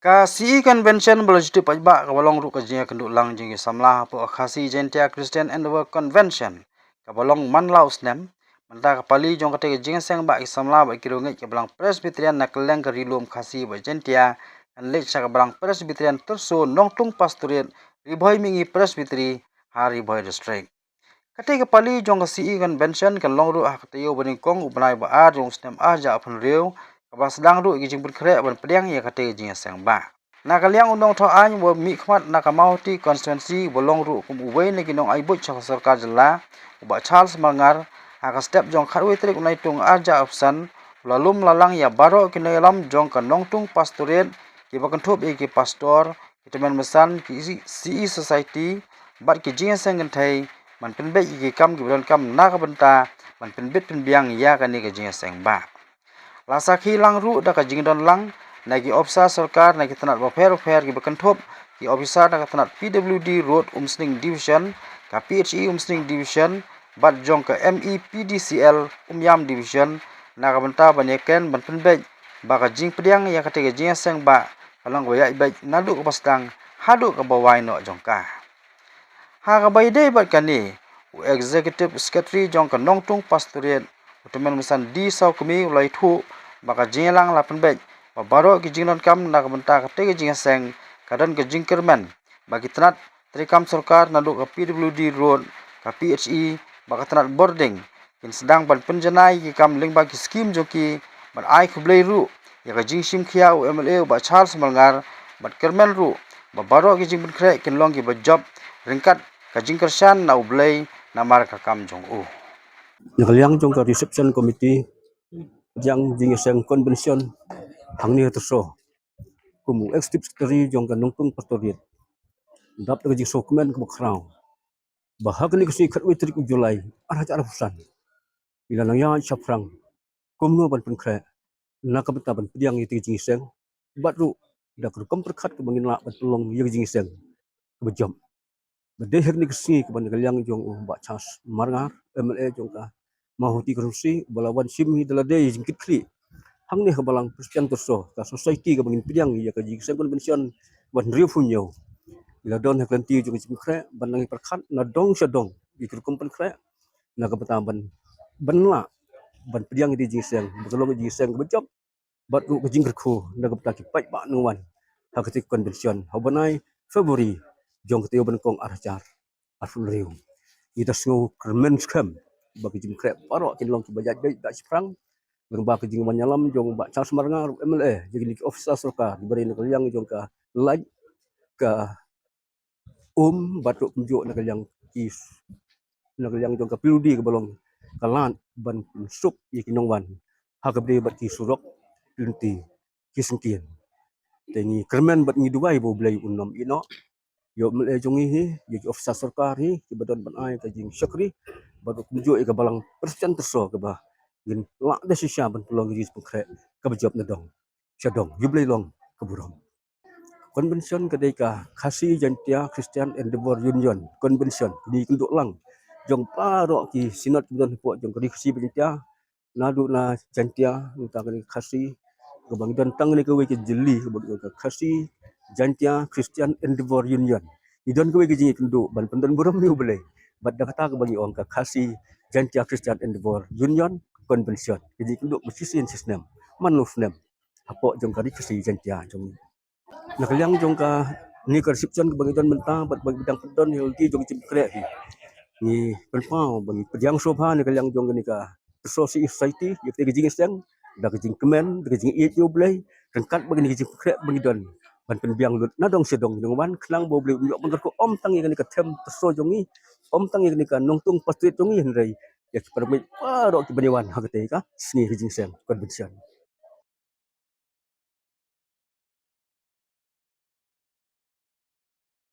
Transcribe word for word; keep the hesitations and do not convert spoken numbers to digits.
Ka C E Convention ba la ju tip paidbah kaba long ruh ka jingïakynduh lang jong ki samla hapoh Khasi Jaintia Christian Endeavour Convention kaba long man la u snem. Mynta ka pali jong katei ka jingïaseng bah ki samla bad ki riewngeit ka Balang Presbyterian na kylleng ka Ri Lum Khasi bad Jaintia kan leit sha ka Balang Presbyterian Tyrso Nongtung Pastorate, Ri Bhoi Mihngi Presbytery ha Ri Bhoi District. Katei ka pali jong ka C E Convention kan long ruh ha ka taïew ba nyngkong u bnai ba ar jong u snem ar hajar arphew hynriew, kaba sdang ruh ïa ki jingpynkhreh ban pdiang ïa katei ka jingïaseng bah. Na ka liang u nongthaw aiñ uba mihkhmat na ka Mawhati constituency uba long ruh kum uwei na ki nongai buit sha ka sorkar jylla, u Bah Charles Marngar, ha ka step jong khatwei tarik u Naitung ar hajar arphew san, u la lum la lang ïa baroh ki nongïalam jong ka Nongtung Pastorate, kiba kynthup ïa ki pastor, ki tymmen basan, ki C E Society bad ki jingïaseng kynthei ban pynbeit ïa ki kam kiba donkam na ka bynta ban pynbit pynbiang ïa kane ka jingïaseng bah. La sakhi lang ruh da ka jingdon lang na ki ophisar sorkar na ki tnat bapher bapher kiba kynthup ki ophisar na ka tnat P W D Road Umsning Division, ka P H E Umsning Division bad jong ka M E P D C L Umiam Division na ka bynta ban ïakren ban pynbeit ba ka jingpdiang ïa katei ka jingïaseng bah ka long kaba ïaid beit naduh kaba sdang haduh kaba wai noh jong ka. Ha kaba ïadei bad kane, u Executive Secretary jong ka Nongtung Pastorate, u tymmen basan D Sawkmie u la ïathuh ba ka jingïalang la pynbeit ba baroh ki jingdonkam na ka bynta katei ka jingïaseng ka don ka jingkyrmen ba ki tnat treikam sorkar naduh ka P W D Road, ka P H E bad ka tnat Border kin sdang ban pynjanai ki kam lyngba ki skim jong ki, ban ai khublei ruh ïa ka jingshim khia u M L A u Bah Charles Marngar, bad kyrmen ruh ba baroh ki jingpynkhreh kin long kiba jop ryngkat ka jingkyrshan na U Blei namar ka kam jong u. Na ka liang jong ka reception committee, jong jingïaseng convention hangne ha Tyrso, kum u executive secretary jong ka Nongtung Pastorate, dap da ka jingsngewkmen kaba khraw ba ha kane ka sngi khatwei tarik u July ar hajar arphew san, ngi la nang ïaid shaphrang kumno ban pynkhreh na ka bynta ban pdiang ïa katei ka jingïaseng, bad ruh da ka rukom pyrkhat kaba ngin lah ban pynlong ïa ka jingïaseng kaba jop. Ba dei ha kane ka sngi kaba na ka liang jong u Bah Charles Marngar, M L A jong ka Mawhati constituency, ba la wan shim hi da lade ïa ka jingkitkhlieh hangne ha Balang Presbyterian Tyrso, ka society kaba ngin pdiang ïa ka jingïaseng convention ba hynriewphew hynñiew. Ngi la don ha ka lynti jong ka jingpynkhreh ban nang ïa pyrkhat na dong sha dong ïa ka rukom pynkhreh na ka bynta ban, ban lah ban pdiang ïa ka jingïaseng ba ka long ka jingïaseng kaba jop, bad ruh ka jingkyrkhu na ka bynta ki paidbah nongwan ha katei ka convention ha u bnai February jong ka taïew ba nyngkong ar hajar arphew hynriew. Ngi da sngewkyrmen skhem ba ki jingpynkhreh baroh kin long kiba ïaid beit da shaphrang lyngba ka jingwan ïalam jong u Bah Charles Marngar, M L A, jong kine ki ophisar sorkar kiba dei na ka liang jong ka light, ka um, bad ruh kumjuh na ka liang ki, na ka liang jong ka P W D kaba long ka lad ban pynsuk ïa ki nongwan ha kaba dei bad ki surok, lynti, ki syngkien. Te ngi kyrmen bad ngi duwai ba U Blei un nym ïehnoh ïa u M L A jong ngi hi, ïa ki ophisar sorkar hi kiba don ban ai ka jingshakri, bad ruh kumjuh ïa ka Balang Presbyterian Tyrso kaba ngin lah da shisha ban pynlong ïa ka jingpynkhreh kaba jop na dong sha dong. Ïa U Blei long ka burom. Convention ka dei ka Khasi Jaintia Christian Endeavour Union Convention, ka jingïakynduh lang jong baroh ki synod kiba don hapoh jong ka Ri Khasi bad Jaintia, naduh na Jaintia, nangta kane ka Khasi, kaba ngi don tang kane kawei ka jylli kaba ngi ong ka Khasi Jaintia Christian Endeavour Union. Ngi don kawei ka jingïakynduh ban pyndon burom ïa U Blei bad da kata kaba ngi ong ka Khasi Jaintia Christian Endeavour Union Convention, ka jingïakynduh ba shisien shisnem, man la u snem, hapoh jong ka Ri Khasi Jaintia jong ngi. Na ka liang jong kane ka reception kaba ngi don mynta bad ba ngi dang pyndon ïa ka lynti jong ka jingpynkhreh hi, ngi pynpaw ba ngi pdiang sngewbha na ka liang jong kane ka Tyrso C E Society ïa katei ka jingïaseng da ka jingkmen, da ka jingïeit ïa U Blei ryngkat bad kane ka jingpynkhreh ba ngi don ban pynbiang lut na dong sha dong, ngi wan khnang ba U Blei un ïoh ban kyrkhu ym tang ïa kane ka them Tyrso jong ngi, ym tang ïa kane ka Nongtung Pastorate jong ngi, hynrei ïa ki para bangeit baroh kiba ïawan ha katei ka sngi ka jingïaseng convention.